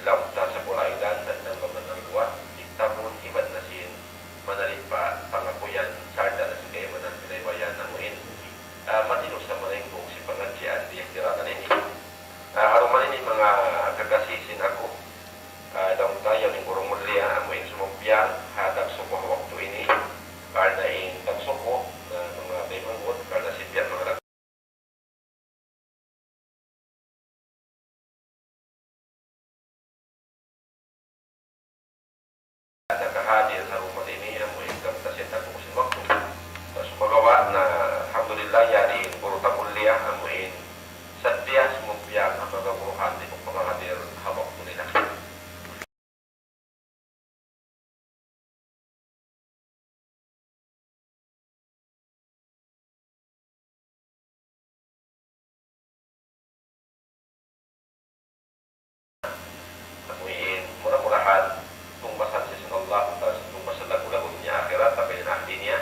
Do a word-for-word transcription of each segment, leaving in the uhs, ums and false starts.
Lamta sa pula idan, tantang baman ang buat, iktabun, iban na sin, manalin pa, pangapuyan, sarta na sin kaimanan, pinaybayan, amuin. Ah, matinu sa manayngkuk sin pangadjian, di kira na ini. Ah, haruman ini manga kakasi sin aku, ah, daung tayo ning guru mulia, amuin sumumpiang, hatag suku ha waktu ini, karna in tagsuku, na manga taymanghud, karna sipiat manga nakahadir ha rumah ini, amu in gamtasin natu' sin waktu. Sumagawa' na, alhamdulillah, yari in guru ta mulia, amu in sadja sumumpiang ha pagkaguruhan, di' magpakahadir ha waktu nila. Amuin, mura-murahan, tungbasan siya sin Allah, tas tungbasan lagu-lagu niya akhirat, tapi in ahli niya,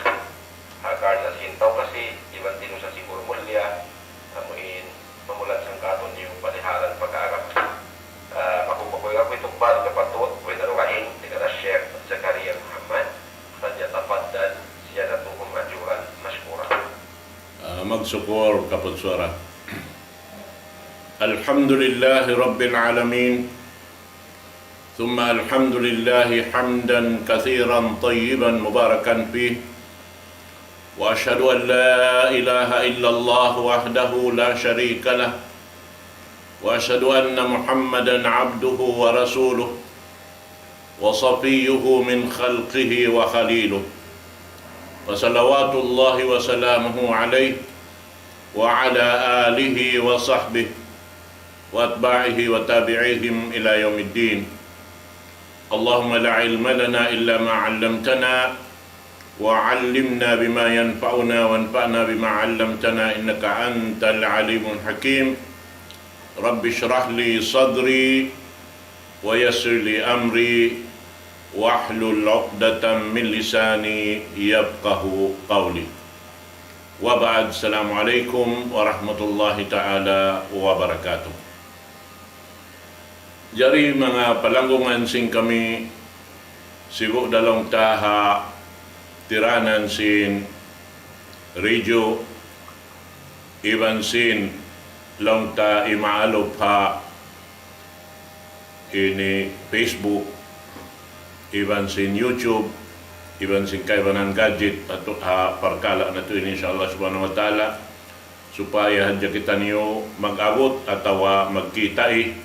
ha karna sin tau kasi, iban tinusan sin guru mulia, amuin, mamulat sangkatun niyu paliharan pag-aagama. Ah, makupakuy aku itukbal kapatut, kuy na dugaing, tika na Sheikh Zakaria Muhammad, فليتفضل زيارته مأجورا مشكورا. Ah, magsukur kaput suara. الحمد لله رب العالمين. ثم الحمد لله حمدا كثيرا طيبا مباركا فيه. وأشهد أن لا إله إلا الله وحده لا شريك له. وأشهد أن محمدا عبده ورسوله. وصفيه من خلقه وخليله. فصلوات الله وسلامه عليه وعلى آله وصحبه وأتباعه وتابعيهم إلى يوم الدين. اللهم لا علم لنا إلا ما علمتنا، وعلمنا بما ينفعنا، وانفعنا بما علمتنا، إنك أنت العليم الحكيم. رب اشرح لي صدري، ويسر لي أمري، واحلل عقدة من لساني يفقه قولي. وبعد، السلام عليكم ورحمة الله تعالى وبركاته. Jari manga palanggungan sin kami, sibu' da laung ta ha tiranan sin radyo, iban sin laung ta imaalup ha ini Facebook, iban sin YouTube, iban sin kaibanan gadget, atu ha parkala' natu' ini, insya Allah subhanahu wa ta'ala, supaya hadja kitaniyu mag-abut atawa magkita'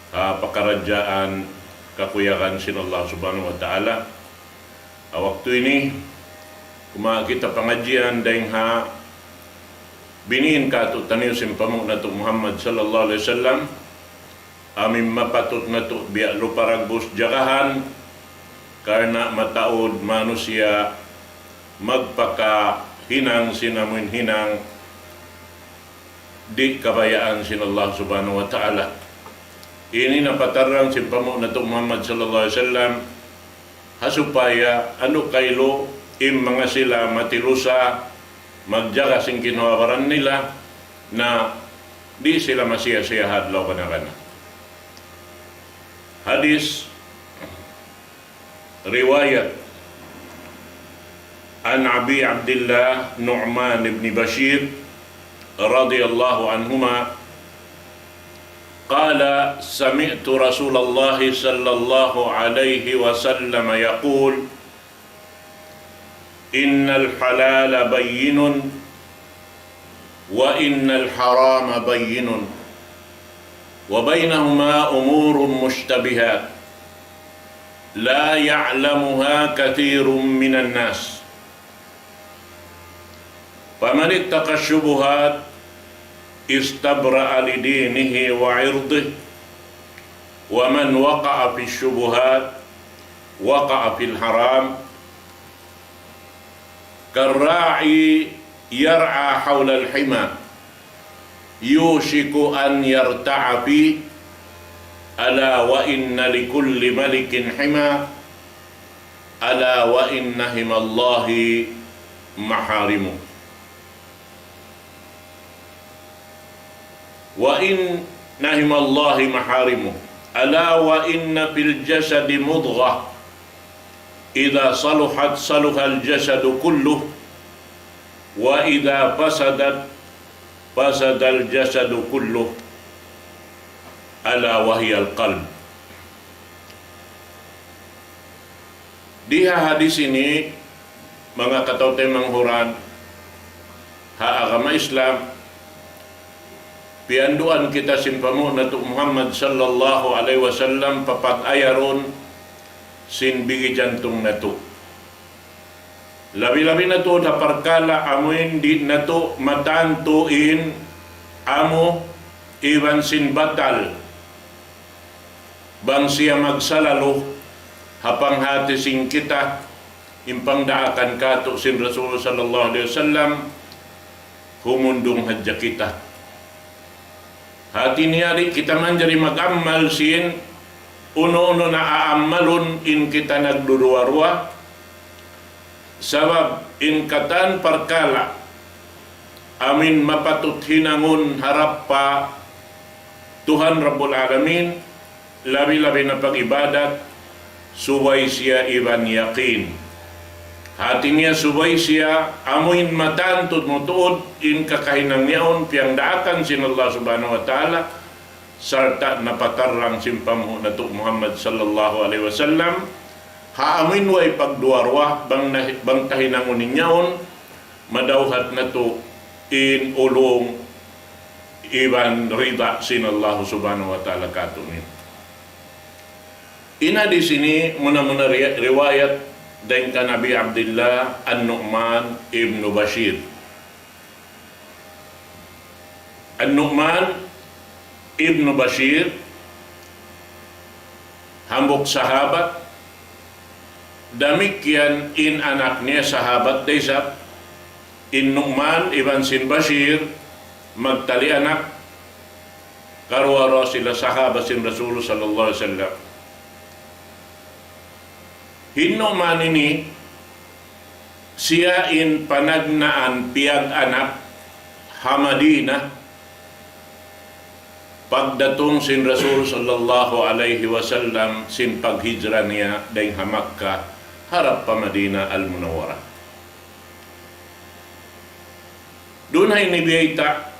ha pakaradjaan kakuyagan sin Allah subhanahu wa ta'ala. Ha waktu ini, kumawa' kita pangadjian dayn ha biniin kātu'niyu sin panghu' natu' Muhammad sallallahu alayhi wasallam, amu in mapatut natu' biya' lupa dagbus jagahan, karna' mataud manusiya' magpakahinang sin amuin hinang di' kabayaan sin Allah subhanahu wa ta'ala. Ini napatarrang sin panghu' natu' Muhammad sallallahu alayhi wasallam, ha supaya anu kailu in manga sila matilusa magjaga sin kinuhabaran nila, na di' sila masiya-siya ha adlaw kana-kana. Hadis riwayat عن أبي عبد الله نعمان بن بشير رضي الله عنهما قال: سمعت رسول الله صلى الله عليه وسلم يقول: إن الحلال بين وإن الحرام بين وبينهما أمور مشتبهات لا يعلمها كثير من الناس، فمن اتقى الشبهات استبرأ لدينه وعرضه، ومن وقع في الشبهات وقع في الحرام، كالراعي يرعى حول الحمى يوشك أن يرتع فيه، ألا وإن لكل ملك حمى، ألا وإن حمى الله محارمه. وإن حمى الله محارمه، ألا وإن في الجسد مضغة إذا صلحت صلح الجسد كله وإذا فسدت فسد الجسد كله ألا وهي القلب. Di ha hadis ini, manga kataw-taymanghuran ha agama Islam, piyanduan kita sin panghu' natu' Muhammad sallallahu alayhi wasallam pa pag-ayarun sin bigi jantung natu'. Labi-labi na tuud ha parkala' amuin di' natu' matantu in amu iban sin batal. Bang siya magsalalu ha panghati sin kita, in pangdaakan katu' sin Rasul sallallahu alayhi wasallam, humundung hadja kita. Hati niya di' kita manjari mag-amal sin unu-unu na aamalun in kita nagduduwa-ruwa, sabab in katan parkala' amin mapatut hinangun harap pa Tuhan Rabbul Alamin, labi-labi na pag-ibadat, subay siya iban yakin. Hati niya subay siya amuin matantu tuud in kakahinang niya yaun piyangdaakan sin Allah Subhanahu wa Ta'ala, sarta' napatarrang sin panghu' natu' Muhammad sallallahu alayhi wasallam, ha amuin way pagduwa-ruwa, bang na, bang ta hinangun in yaun, madawhat natu' in ulung iban rida sin Allah Subhanahu wa Ta'ala katu'niyu. In hadis ini muna-muna ri-, riwayat dayn kan Abi Abdillah An-Nu'man ibn Bashir. An-Nu'man ibn Bashir, hambuuk sahabat, damikkiyan in anak niya sahabat da isab, in Nu'man iban sin Bashir, magtali anak, karuwa-ruwa sila sahabat sin Rasul sallallahu alayhi wasallam. Hi Nu'man ini, siya in panagnaan piyag-anak ha Madina, pagdatung sin Rasul sallallahu alayhi wasallam sin paghijra niya dayn ha Makkah harap pa Madina Al-Munawwarah. Duun ha ini biyayta'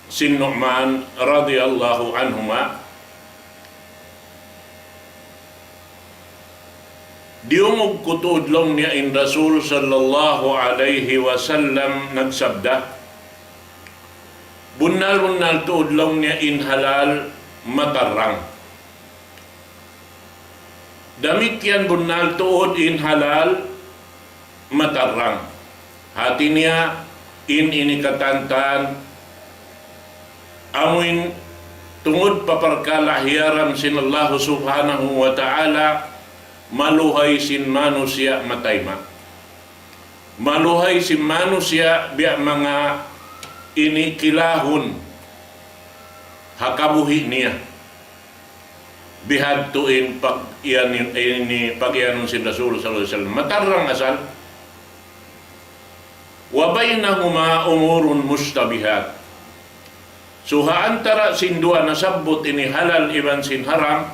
sin Nu'man radiyallahu anhuma, diyungug ku tuud laung niya in Rasul sallallahu alayhi wasallam nagsabda, bunnal-bunnal tuud laung niya in halal matarrang. Damikkiyan bunnal tuud in halal matarrang. Hati niya in ini katantan amuin tungud pa parkala' hiyaram sin Allah Subhanahu wa Ta'ala, maluhay sin manusiya' matayma'. Maluhay sin manusiya' biya' manga ini kilahun ha kabuhi' niya. Bihadtu in pag-iyan, ini pag-iyanun sin Rasul sallallahu alayhi wasallam. Matarrang asal. وبينهما أمور مشتبهات. So, ha antara' sin duwa nasabbut ini halal iban sin haram,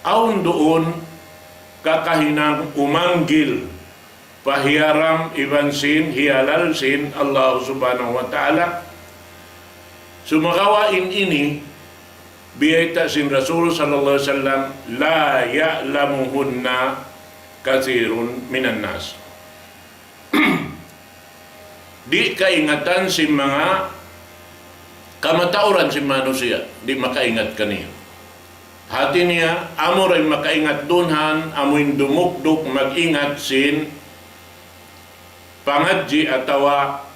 awn duun kakahinang umanggil pa hiyaram iban sin hiyalal sin Allah Subhanahu wa Ta'ala. Sumagawa' in ini, biyayta' sin Rasul sallallahu alayhi wasallam, لا يعلمهن كثير من الناس. Di' kaingatan sin manga kamatauran sin manusiya', di' makaingat kaniya. Hati niya, amu ra in makaingat dunhan, amu in dumukduk mag-ingat sin pangadji' atawa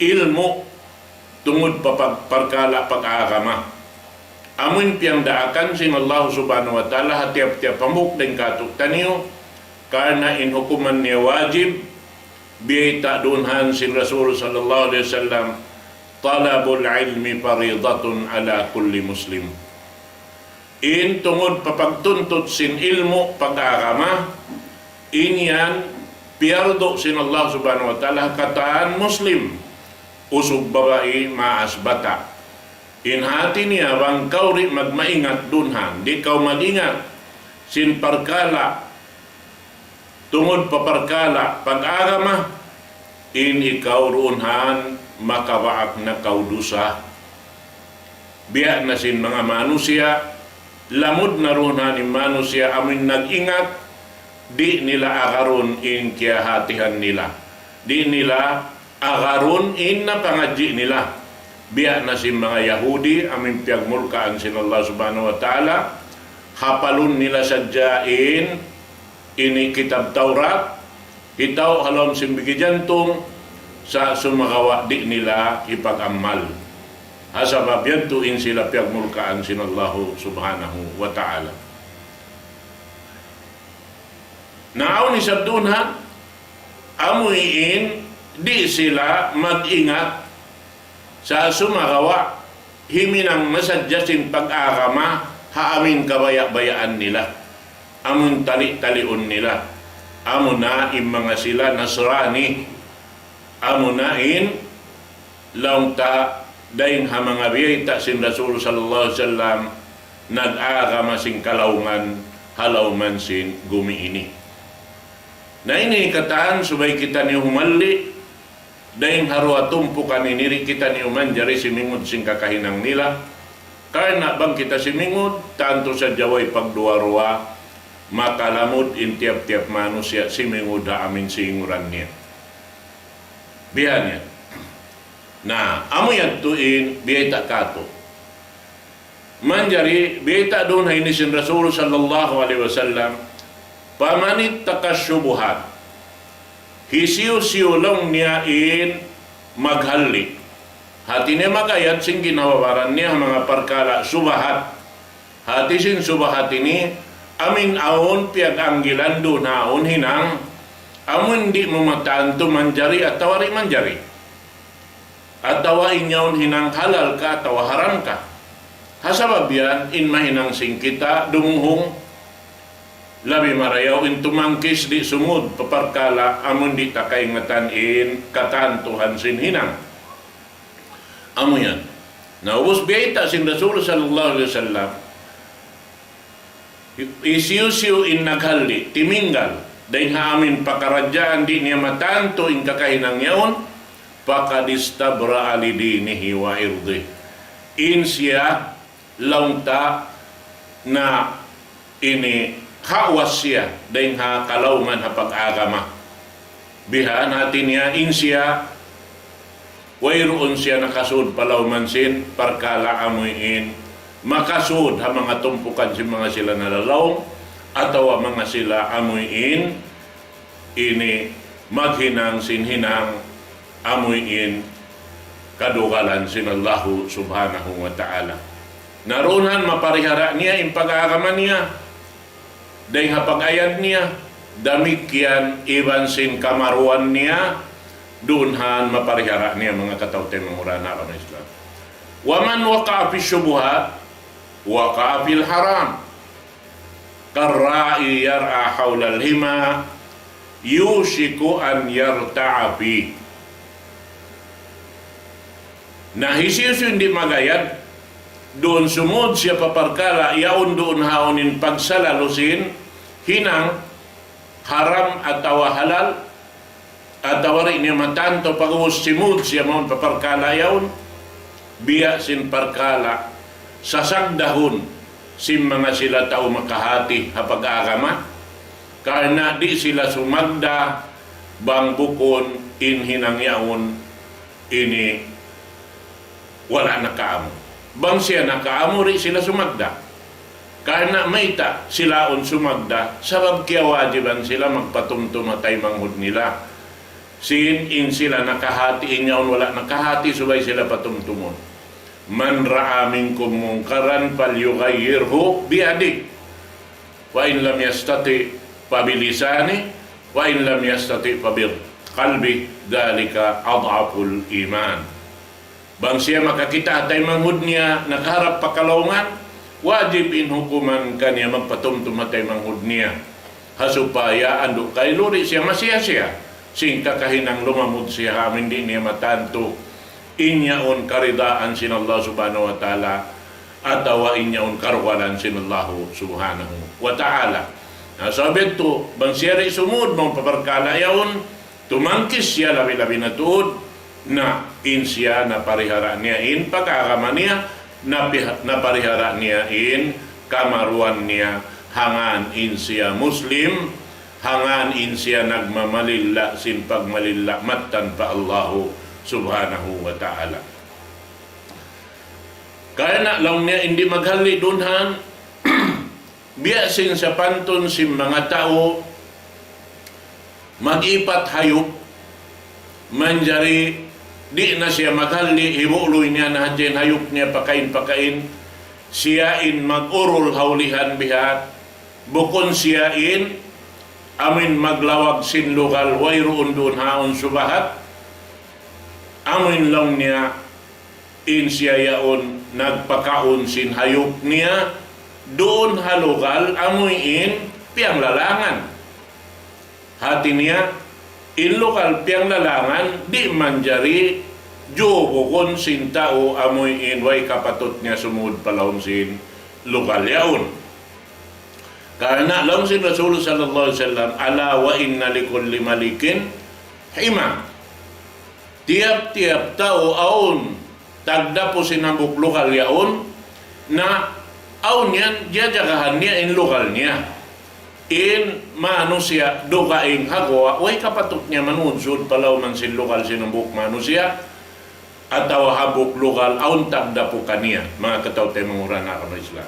ilmu' tungud pa pag-, parkala' pag-agama. Amu in piyangdaakan sin Allah Subhanahu wa Ta'ala ha tiyap-tiyap hambuuk dayn kātu'niyu, karna' in hukuman niya wajib, biyayta' dunhan sin Rasul sallallahu alayhi wasallam, طلب العلم فريضة على كل مسلم. In tungud pa pagtuntut sin ilmu' pag-agama, in yan piyardu sin Allah Subhanahu wa Ta'ala ha katan Muslim, usug babai, maas bata'. In hati niya bang kaw di' magmaingat duun han, di' kaw mag-ingat sin parkala' tungud pa parkala' pag-agama, in ikaw duun han makabaak na kaw dusa. Biya' na sin manga manusiya', lamud na duun han in manusiya' amun nag-ingat, di' nila agarun in kiyahatihan nila. Di' nila agarun in napangadji' nila. Biya' na sin manga Yahudi, amun piyagmulkaan sin Allah Subhanahu wa Ta'ala, hapalun nila sadja in ini Kitab Tawrat, hitaw ha lawm sin bigi jantung, sa' sumagawa' di' nila hipag-amal. Ha sabab yadtu in sila piyagmulkaan sin Allahu Subhanahu wa Ta'ala. Na awn isab duun ha, amuin di' sila mag-ingat sa' sumagawa' himinang na sadja sin pag-agama ha amun kabaya'-bayaan nila. Amun tali-taliun nila. Amuna in manga sila Nasrani. Amuna in laung ta dayn ha manga biyayta' sin Rasul sallallahu alayhi wasallam nag-agama sin kalaungan ha lawm sin gumi ini. Na ini katan subay kitaniyu humalli' dayn ha duwa tumpukan ini, di' kitaniyu manjari simingud sin kakahinang nila. Karna' bang kita simingud, tantu sadja way pagduwa-ruwa, makalamud in tiyap-tiyap manusiya' simingud ha amun singuran niya. Biya' niya. Na, amu yadtu in biyayta' katu'. Manjari, biyayta' duun ha ini sin Rasul sallallahu alayhi wasallam, فمن اتقى الشبهات. Hisiyu-siyu laung niya in maghalli'. Hati niya magayad sin ginhawa-baran niya ha manga parkala' subahat. Hati sin subahat ini, amun awn piyag-anggilan duun ha awn hinang, amun di' mu matantu manjari atawa di' manjari. Atawa in yaun hinang halal ka atawa haram ka. Ha sabab yan, in mahinang sin kita dumuhung, labi marayaw in tumangkis di' sumud pa parkala' amun di' ta kaingatan in katantuhan sin hinang. Amu yan. Na ubus biyayta' sin Rasul sallallahu alayhi wasallam, hisiyu-siyu in naghalli', timinggal, dayn ha amun pakaradjaan di' niya matantu in kakahinang yaun, فقد استبرأ لدينه وعرضه. In siya laung ta na ini hawas siya dayn ha kalaungan ha pag-agama. Bihan hati niya in siya, wayruun siya nakasud pa lawm sin parkala' amuin makasud ha manga tumpukan sin manga sila nalalaung, atawa manga sila amuin ini maghinang sin hinang amuin kadugalan sin Allahu Subhanahu wa Ta'ala. Na duun han maparihara niya in pag-agama niya, dayn ha pag-ayad niya, damikkiyan iban sin kamaruan niya, duun han maparihara niya manga kataw-taymanghuran ha agama Islam. ومن وقع في الشبهات وقع في الحرام. كالراعي يرعى حول الحمى يوشك أن يرتع فيه. Na hisiyu-siyu in di' magayad, duun sumud siya pa parkala' yaun duun ha awn in pagsalalu sin hinang haram atawa halal, atawa di' niya matantu pag'ubus simud siya mawn pa parkala' yaun, biya' sin parkala' sasagdahun sin manga sila tau makahati ha pag-agama, karna' di' sila sumagda bang bukun in hinang yaun ini wala' nakaamu. Bang siya nakaamu, di' sila sumagda. Karna' mayta' sila yaun sumagda, sabab kiyawajiban sila magpatumtum ha taymanghud nila. Sin in sila nakahati, in yaun wala' nakahati, subay sila patumtumun. من رأى منكم منكرا فليغيره بيده، فإن لم يستطع فبلسانه، فإن لم يستطع فبقلبه، ذلك أضعف الإيمان. Bang siya makakita' ha taymanghud niya nakaharap pa kalaungan, wajib in hukuman kaniya magpatumtum ha taymanghud niya. Ha supaya andu' kailu di' siya masiya-siya, sin kakahinang lumamud siya ha amun di' niya matantu. in yaun karidaan sin Allah Subhanahu wa Ta'ala, atawa in yaun karugalan sin Allah Subhanahu wa Ta'ala. Na, sabab yadtu, bang siya di' sumud manga parkala' yaun, tumangkis siya labi-labi na tuud, na in siya naparihara niya in pag-agama niya, napiha-, naparihara niya in kamaruan niya, hangkan in siya Muslim, hangkan in siya nagmamalilla' sin pagmalilla' mattan pa Allahu Subhanahu wa Ta'ala. Karna' laung niya in di' maghalli' duun han, biya' sin sapantun sin manga tau mag-ipat hayup, manjari di' na siya maghalli', hibuluy niya na hadja in hayup niya pakain-pakain, siya in mag-urul ha ulihan biha', bukun siya in amuin maglawag sin lugal, wayruun duun haun subahat, amuin laung niya, in siya yaun nagpakaun sin hayup niya duun ha lugal amuin piyanglalangan. Hati niya, in lugal piyanglalangan, di' manjari jubugun sin tau amuin way kapatut niya sumud pa lawm sin lugal yaun. Karna' laung sin Rasul sallallahu alayhi wasallam, ألا وإن لكل ملك حمى. Tiyap-tiyap tau awn tagdapu sin hambuuk lugal yaun, na awn yan, jajagahan niya in lugal niya. In manusiya' dugaing ha guwa', way kapatut niya manudsud pa lawm sin lugal sin hambuuk manusiya', atawa hambuuk lugal awn tagdapu kaniya, manga kataw-taymanghuran ha agama Islam.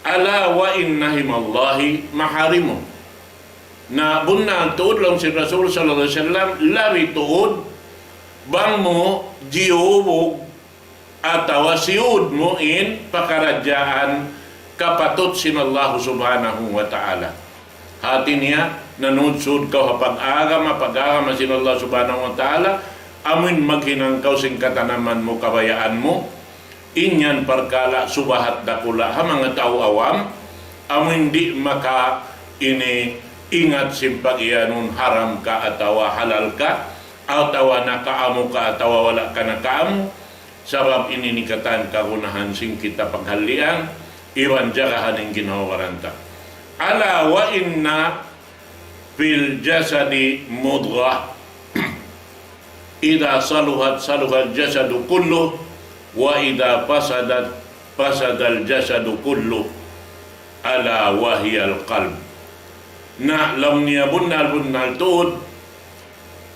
ألا وإن حمى الله محارمه. Na bunnal tuud laung sin Rasul sallallahu alayhi wasallam, labi tuud bang mu jiyubug atawa siyud mu in pakaradjaan kapatut sin Allah Subhanahu wa Ta'ala. Hati niya, nanudsud kaw ha pag-agama, pag-agama sin Allah Subhanahu wa Ta'ala, amuin maghinang kaw sin katanaman mu, kabayaan mu, in yan parkala' subahat dakula' ha manga tau awam, amuin di' maka ini ingat sin pag-iyanun haram ka atawa halal ka, atawa nakaamu ka atawa wala' ka nakaamu, sabab ini in katan kagunahan sin kita paghallian, iban jagahan in ginhawa-baran ta. ألا وإن في الجسد مضغة إذا صلحت صلح الجسد كله وإذا فسدت فسد الجسد كله ألا وهي القلب. Na laung niya bunnal-bunnal tuud,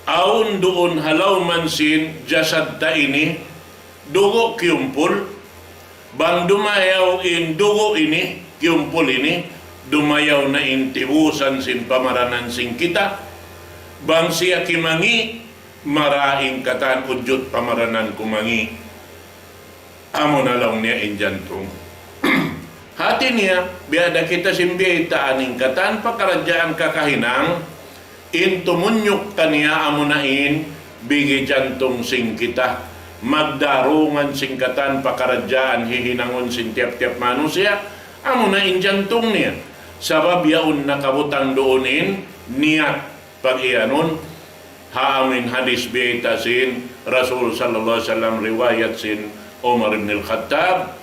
awn duun ha lawm sin jasad ta ini, dugu' kiyumpul, bang dumayaw in dugu' ini, kiyumpul ini, dumayaw na in tibusan sin pamaranan sin kita, bang siya kimangi', mara in katan ujud pamaranan kumangi'. Amu na laung niya in jantung. Hati niya, biya' da kita sin biyaytaan in katan pakaradjaan kakahinang, in tumunyuk kaniya amu na in bigi jantung sin kita. Magdarungan sin katan pakaradjaan hihinangun sin tiyap-tiyap manusiya', amu na in jantung niya. Sabab yaun nakabutang duun in niyat pag-iyanun, ha amuin hadis biyayta' sin Rasul sallallahu alayhi wasallam, riwayat sin Umar ibn al-Khattab,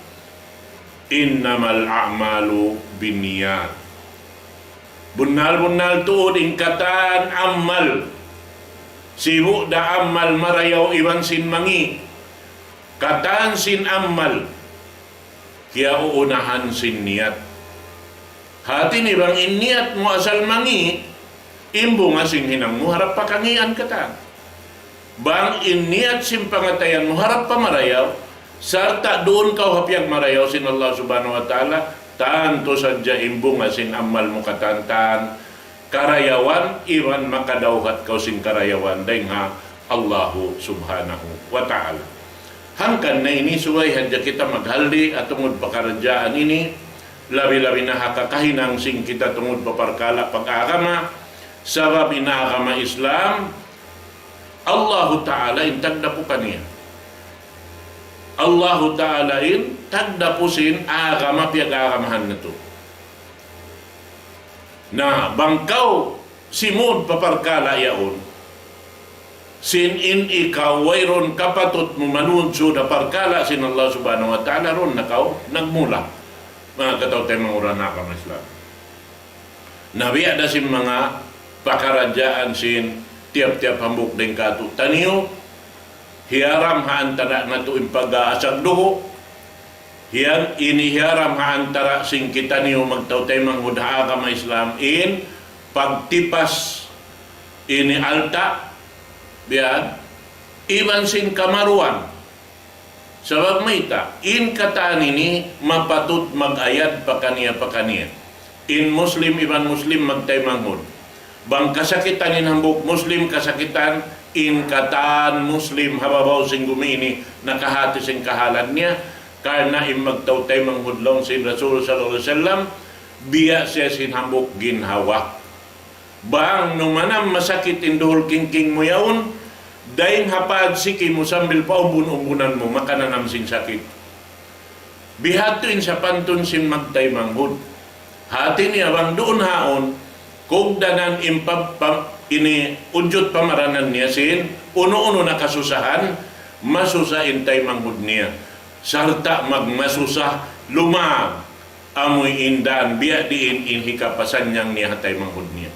إنما الأعمال بالنيات. Bunnal-bunnal tuud in katan amal. Sibu' da amal marayaw iban sin mangi'. Katan sin amal, kiyauunahan sin niyat. Hati niya bang in niyat mu asal mangi', in bunga sin hinang mu harap pa kangian katan. Bang in niyat sin pangatayan mu harap pa marayaw, sarta' duun kaw ha piyagmarayaw sin Allah Subhanahu wa Ta'ala, tantu sadja in bunga sin amal mu katan karayawan, iban makadawhat kaw sin karayawan dayn ha Allahu Subhanahu wa Ta'ala. Hangkan na ini subay hadja kita maghalli' ha tungud pakaradjaan ini, labi-labi na ha kakahinang sin kita tungud pa parkala' pag-agama, sabab in agama Islam, Allahu Ta'ala in tagdapu kaniya. Allahu Ta'ala in tagdapu sin agama piyag-agamahan natu'. Na, bang kaw simud pa parkala' yaun, Sin in ikaw wayruun kapatut mu manunsud ha parkala' sin Allah Subhanahu wa Ta'ala, duun na kaw nagmula. Manga kataw-taymanghuran ha agama Islam. Na biya' da sin manga pakaradjaan sin tiyap-tiyap hambuuk dayn kātu'niyu, hiyaram ha antara natu' in pag-aasag dugu', hiyan ini hiyaram ha antara sin kitaniyu magtaw-taymanghud ha agama Islam in pagtipas ini alta', biya' iban sin kamaruan. Sabab mayta', in katan ini mapatut mag-ayad pakaniya-pakaniya. In Muslim iban Muslim magtaymanghud. Bang kasakitan in hambuuk Muslim, kasakitan in katan Muslim ha babaw sin gumi ini, nakahati sin kahalan niya, karna' in magtaw-taymanghud laung sin Rasul sallallahu alayhi wasallam, biya' siya sin hambuuk ginhawa. Bang numanam masakit in duhul kingking mu yaun, dayn ha paagsiki mu sambil paumbun-umbunan mu, makananam sin sakit. Bihadtu in sapantun sin magtaymanghud. Hati niya bang duun haun, kugdanan in pam-, pam-, ini ujud pamaranan niya sin, unu-unu na kasusahan, masusa in taymanghud niya. Sarta' magmasusa, lumag, amuin dan, biya' diin in hikapasannyang niya ha taymanghud niya.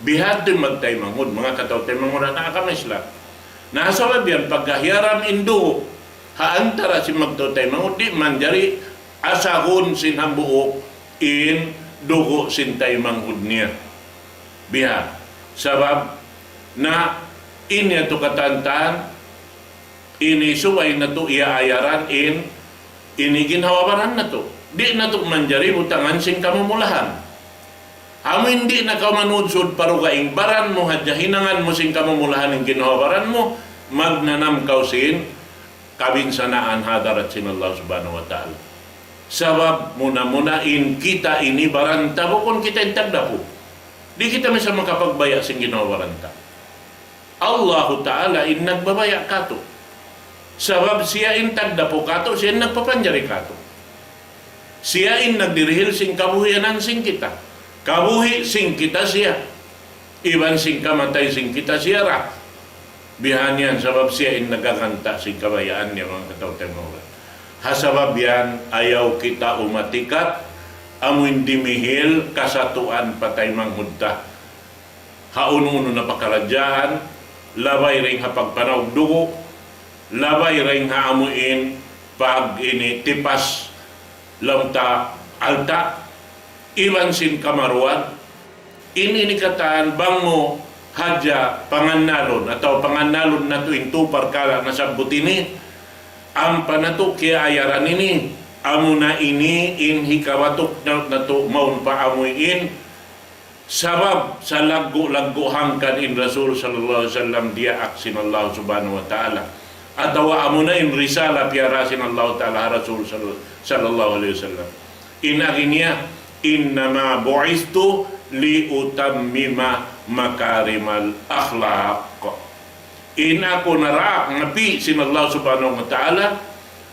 Bihadtu in magtaymanghud, manga kataw-taymanghuran ha agama Islam. Na sabab yan, pagka hiyaram in dugu' ha antara sin magtaw-taymanghud, di' manjari asagun sin hambuuk in dugu' sin taymanghud niya. Biha'. Sabab na in yadtu katan-katan, ini subay natu' iyaayaran in, ini ginhawa-baran natu'. Di' natu' manjari butangan sin kamumulahan. Amu in di' na kaw manunsud pa dugaing baran mu, hadja hinangan mu sin kamumulahan in ginhawa-baran mu, magnanam kaw sin kabinsanaan ha hadarat sin Allah Subhanahu wa Ta'ala. Sabab muna-muna in kita ini baran ta, bukun kita in tagdapu. Di' kita minsan makapagbaya' sin ginhawa-baran ta. Allahu Ta'ala in nagbabaya' katu'. Sabab siya in tagdapu katu', siya in nagpapanjari katu'. Siya in nagdirihil sin kabuhianan sin kita. Kabuhi' sin kita siya. Iban sin kamatay sin kita siya ra. Bihan yan sabab siya in nagaganta sin kabayaan niya, manga kataw-taymanghuran. Ha sabab yan, ayaw kita umatikat, amuin dimihil kasatuan pa taymanghud ta. Ha unu-unu na pakaradjaan, labay dayn ha pagpanaug dugu', labay dayn ha amuin pag ini tipas laung ta alta', iban sin kamaruan, in ini katan bang mu hadja pangannalun, atawa pangannalun natu' in tū parkala' nasabbut ini, ampa natu' kiyaayaran ini, amuna ini in hikawatuk na-, natu' mawn pa amuin, sabab salaggu'-laggu' hangkan in Rasul sallallahu alayhi wasallam diyaak sin Allah Subhanahu wa Ta'ala. Atawa amuna in risala piyara sin Allah Ta'ala ha Rasul sal-, sallallahu alayhi wasallam. In agi niya, "إنما بعثت لأتمم مكارم الأخلاق." In aku naraak napi' sin Allah Subhanahu wa Ta'ala,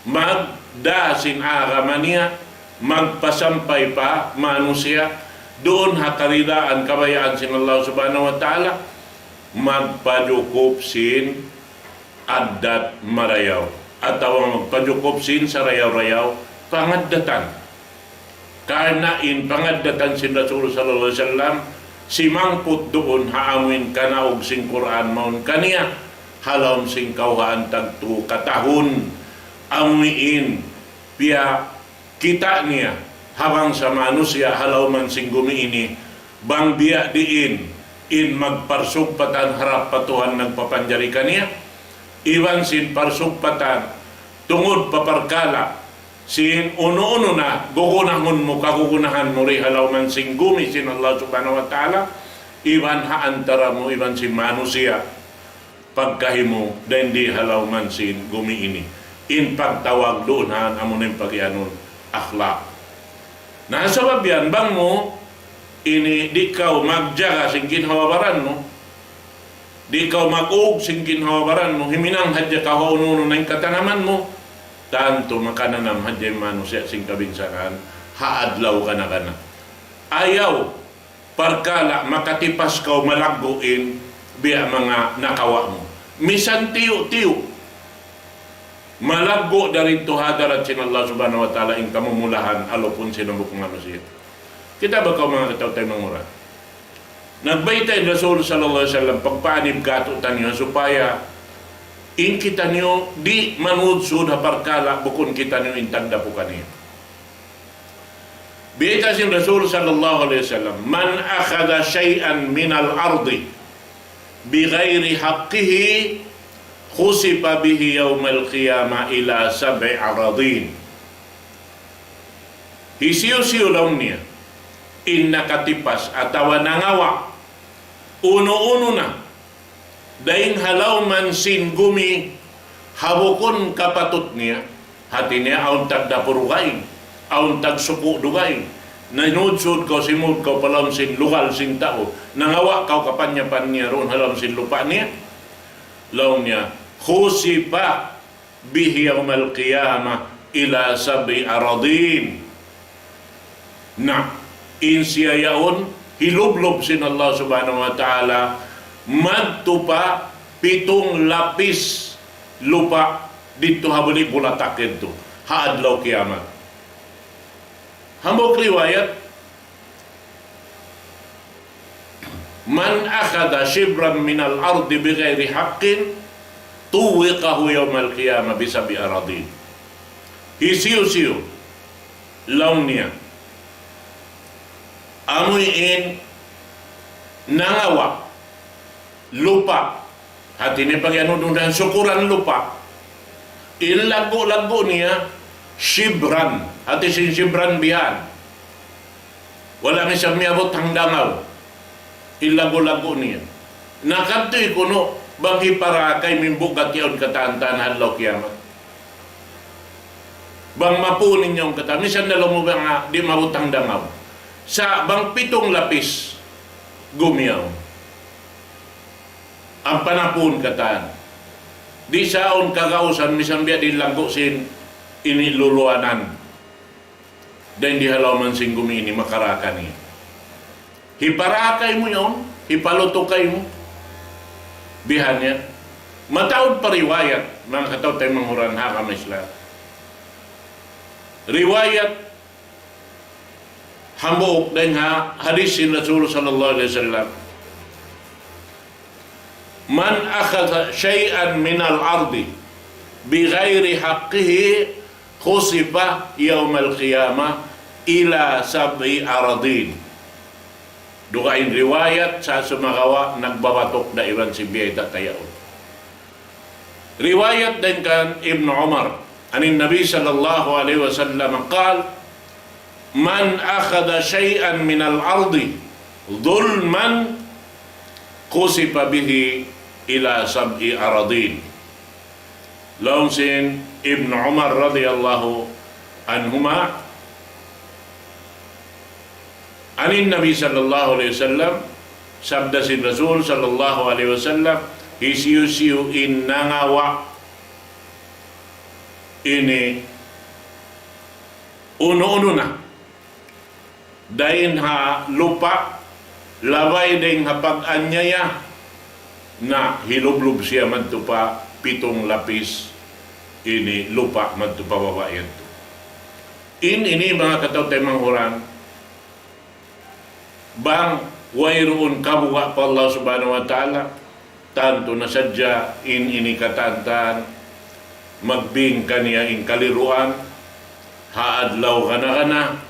magdā sin agama niya, magpasampay pa manusiya', duun ha karidaan kabayaan sin Allah Subhanahu wa Ta'ala, magpajukup sin addat marayaw, atawa magpajukup sin sarayaw-rayaw pangaddatan. Karna' in pangaddatan sin Rasul sallallahu alayhi wasallam, simangput duun ha amuin kanaug sin Qur'an mawn kaniya, ha lawm sin kawhaan tagtū katahun, amuin piyakita' niya ha bangsa manusiya' ha lawm sin gumi ini, bang biya' diin in magparsugpatan harap pa Tuhan nagpapanjari kaniya, iban sin parsugpatan tungud pa parkala' sin unu-unu na gugunahun mu, kagugunahan mu di ha lawm sin gumi sin Allah Subhanahu wa Ta'ala, iban ha antara mu iban sin manusiya' pagkahi mu dayn di ha lawm sin gumi ini. In pagtawag duun ha yan, amuna in pagiyanun akhlaq. Na sabab yan, bang mu ini di' kaw magjaga sin ginhawa-baran mu, di' kaw mag-ug sin ginhawa-baran mu, himinang hadja kaw ha unu-unu na in katanaman mu, tantu makananam hadja in manusiya' sin kabinsanaan ha adlaw kana-kana. Ayaw parkala' makatipas kaw malaggu' in biya' manga nakawa' mu. misan tiyu'-tiyu', malaggu' dayn ha hadarat sin Allah Subhanahu wa Ta'ala in kamumulahan ha lawm sin hambuuk manusiya'. Kita' ba kaw, manga kataw-taymanghuran? Nagbayta' in Rasul sallallahu alayhi wasallam pagpaanib kātu'niyu supaya in kitaniyu di' manudsud ha parkala' bukun kitaniyu in tagdapu kaniya. Bayta' sin Rasul sallallahu alayhi wasallam, من أخذ شيئا من الأرض بغير حقه خسف به يوم القيامة إلى سبع أراضين. Hisiyu-siyu laung niya in nakatipas atawa nangawa' unu-unu na dayn ha lawm sin gumi ha bukun kapatut niya, hāti niya awn tagdapu dugaing, awn tagsuku' dugaing, nanudsud kaw, simud kaw pa lawm sin lugal sin tau, nangawa' kaw kapanyapan niya duun ha lawm sin lupa' niya, laung niya, خسف به يوم القيامة إلى سبع أراضين. Na, in siya yaun, hilublub sin Allah Subhanahu wa Ta'ala, madtu pa pitung lapis lupa' didtu ha buli' bulatak yadtu, ha adlaw kiyamat. Hambuuk riwayat, من أخذ شبرا من الأرض بغير حق طوقه يوم القيامة بسبع أراضين. Hisiyu-siyu laung niya, amu in nangawa' lupa', hāti niya pag-anu duun dayn sukuran lupa', in laggu'-laggu' niya shibran, hāti sin shibran bihan. Wala' misan miyabut hangdangaw in laggu'-laggu' niya. Na kadtu kunu' bang hiparakay mu in bugat yaun katan-katan ha adlaw kiyamat. Bang mapun in yaun katan, misan da laung mu bang, ah, di' maabut hangdangaw. Sa' bang pitung lapis gumi yaun. Ampa napun katan. Di' sa awn kagausan misan biya' diin laggu' sin ini luluanan. Dayn di ha lawm sin gumi ini makaraka niya. Hiparakay mu yaun, hipalutukay mu. Bihan niya. Mataud pa riwayat, manga kataw-taymanghuran ha agama Islam. Riwayat hambuuk dayn ha hadis sin Rasul sallallahu alayhi wasallam. من أخذ شيئا من الأرض بغير حقه خسف يوم القيامة إلى سبع أراضين. Dugaing riwayat sa sumagawa' nagbabatuk da iban sin biyayta' ta yaun. Riwayat dayn kan Ibnu Umar, عن النبي صلى الله عليه وسلم قال: من أخذ شيئا من الأرض ظلما خسف به إلى سبع أراضين. Laung sin Ibnu Umar radiyallahu anhuma, عن النبي صلى الله عليه وسلم, sabda sin Rasul sallallahu alayhi wasallam, hisiyu-siyu in nangawa' ini unu-unu na dayn ha lupa', labay dayn ha pag-anyaya, na hilublub siya madtu pa pitung lapis ini lupa' madtu pa baba' yadtu. In ini manga kataw-taymanghuran, bang wayruun kabuga' pa Allah Subhanahu wa Ta'ala, tantu na sadja in ini katan-katan magbing kaniya in kaliruan ha adlaw gana-gana,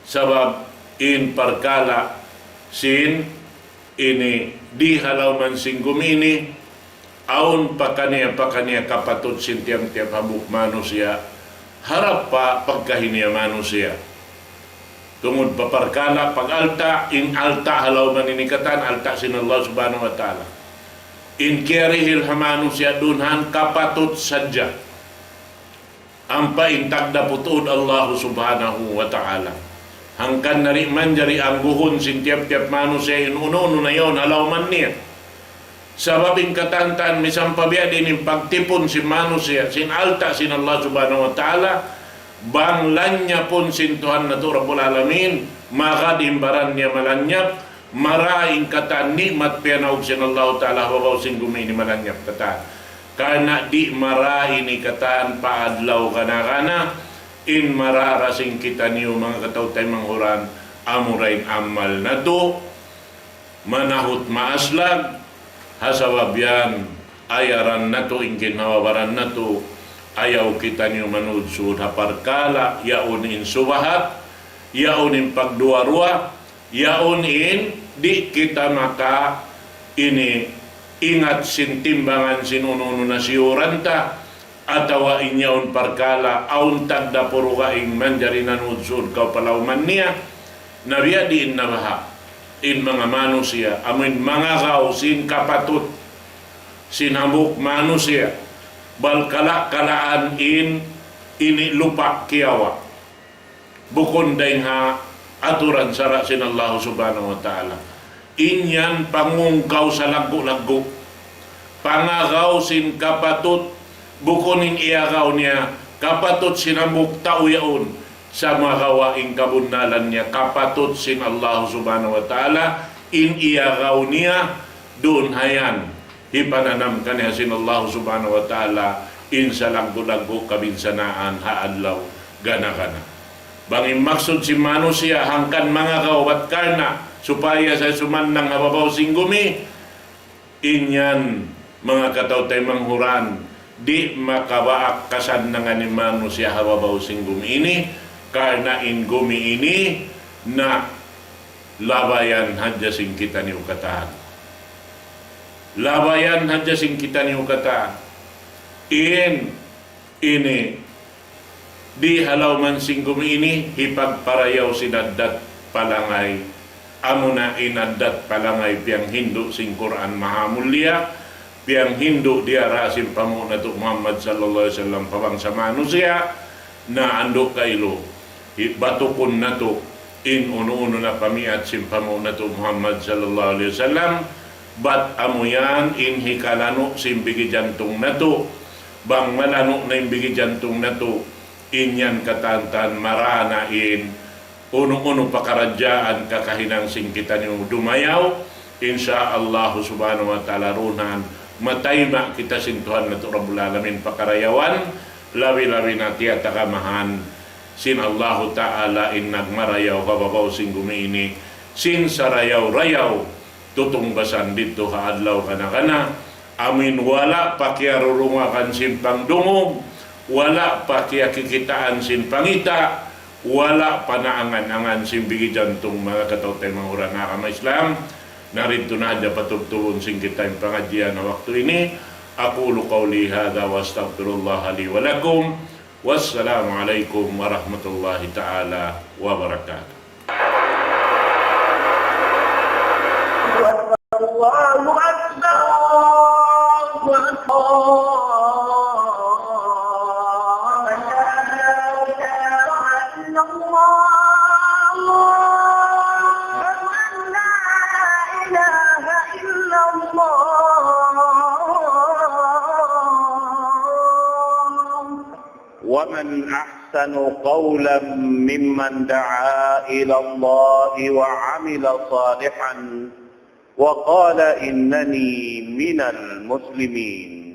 sabab in parkala' sin ini di ha lawm sin gumi ini, awn pakaniya-pakaniya kapatut sin tiyap-tiyap hambuuk manusiya', harap pa pagkahi niya manusiya'. Tungud pa parkala' pag-alta', in alta' ha lawm ini katan, alta' sin Allah Subhanahu wa Ta'ala. In kiyarihil ha manusiya' duun han kapatut sadja. Ampa in tagdapu tuud Allah Subhanahu wa Ta'ala. Hangkan na di' manjari angguhun sin tiyap-tiyap manusiya' in unu-unu na yaun ha lawm niya. Sabab in katan-katan misan pa biya' diin in pagtipun sin manusiya', sin alta' sin Allah Subhanahu wa Ta'ala, bang lanyapun sin Tuhan natu' Rabbul Alamin, magad in baran niya malanyap, Mara in katan ni'mat piyanaug sin Allahu Ta'ala ha babaw sin gumi ini malanyap katan. Karna' di' mara ini katan pa adlaw gana-gana, in mara da sin kitaniyu manga kataw-taymanghuran, amura in amal natu', manahut maaslag, ha sabab yan, ayaran natu' in ginhawa-baran natu', ayaw kitaniyu manudsud ha parkala', yaun in subahat, yaun in pagduwa-ruwa, yaun in di' kita maka ini ingat sin timbangan sin unu-unu nasiyuran ta, atawa in yaun parkala' awn tagna' purugaing manjari nanudsud kaw pa lawman niya, na biya' diin na baha' in manga manusiya', amuin mangagaw sin kapatut sin hambuuk manusiya', bal kala-kalaan in ini lupa' kiyawa'. Bukun dayng ha aturan sara' sin Allah Subhanahu wa Ta'ala. In yan pangungkaw salaggu'-laggu'. Pangagaw sin kapatut, bukun in iyagaw niya, kapatut sin hambuuk tau yaun. Sumagawa' in kabunnalan niya, kapatut sin Allah Subhanahu wa Ta'ala, in iyagaw niya, duun ha yan. Hipananam kaniya sin Allah Subhanahu wa Ta'ala in salaggu'-laggu' kabinsanaan ha adlaw gana-gana. Bang in maksud sin manusiya' hangkan mangagaw bat karna' supaya sa sumannang ha babaw sin gumi, in yan manga kataw-taymanghuran, di' makabaak kasannangan in manusiya' ha babaw sin gumi ini, karna' in gumi ini na labayan hadja sin kitaniyu katan. Labayan hadja sin kitaniyu katan. In ini di' ha lawman sin gumi ini hipagparayaw sin addat palangay. Amuna in addat palangay piyanghindu' sin Qur'an Mahamulliya, piyanghindu' diyara sin panghu' natu' Muhammad sallallahu alayhi wasallam pa bangsa manusiya', na andu' kailu, hi-, batukun natu' in unu-unu na pamiyat sin panghu' natu' Muhammad sallallahu alayhi wasallam, bat amu yan in hikalanu' sin bigi jantung natu', bang malanu' na in bigi jantung natu', in yan katantan marana in unu-unu pakaradjaan kakahinang sin kitaniyu dumayaw, insya Allah subhanahu wa ta'ala duun matayma' kita sin Tuhan natu' Rabbul Alamin pakarayawan, labi-labi na tiyatagamahan sin Allahu Ta'ala in nagmarayaw ha babaw sin gumi ini, sin sarayaw-rayaw, tutungbasan didtu ha adlaw gana-gana, amuin wala' pa kiyarurungakan sin pangdungug, wala' pa kiyakikitaan sin pangita', wala' pa naangan-angan sin bigi jantung manga kataw-taymanghuran ha agama Islam. Na didtu na hadja patubtubun sin kita in pangadjian ha waktu ini. أقول قولي هذا وأستغفر الله لي ولكم. والسلام عليكم ورحمة الله تعالى وبركاته. الله أكبر، الله أكبر. لا إله إلا الله. أشهد أن لا إله إلا الله. ومن أحسن قولا ممن دعا إلى الله وعمل صالحا وقال إنني من المسلمين.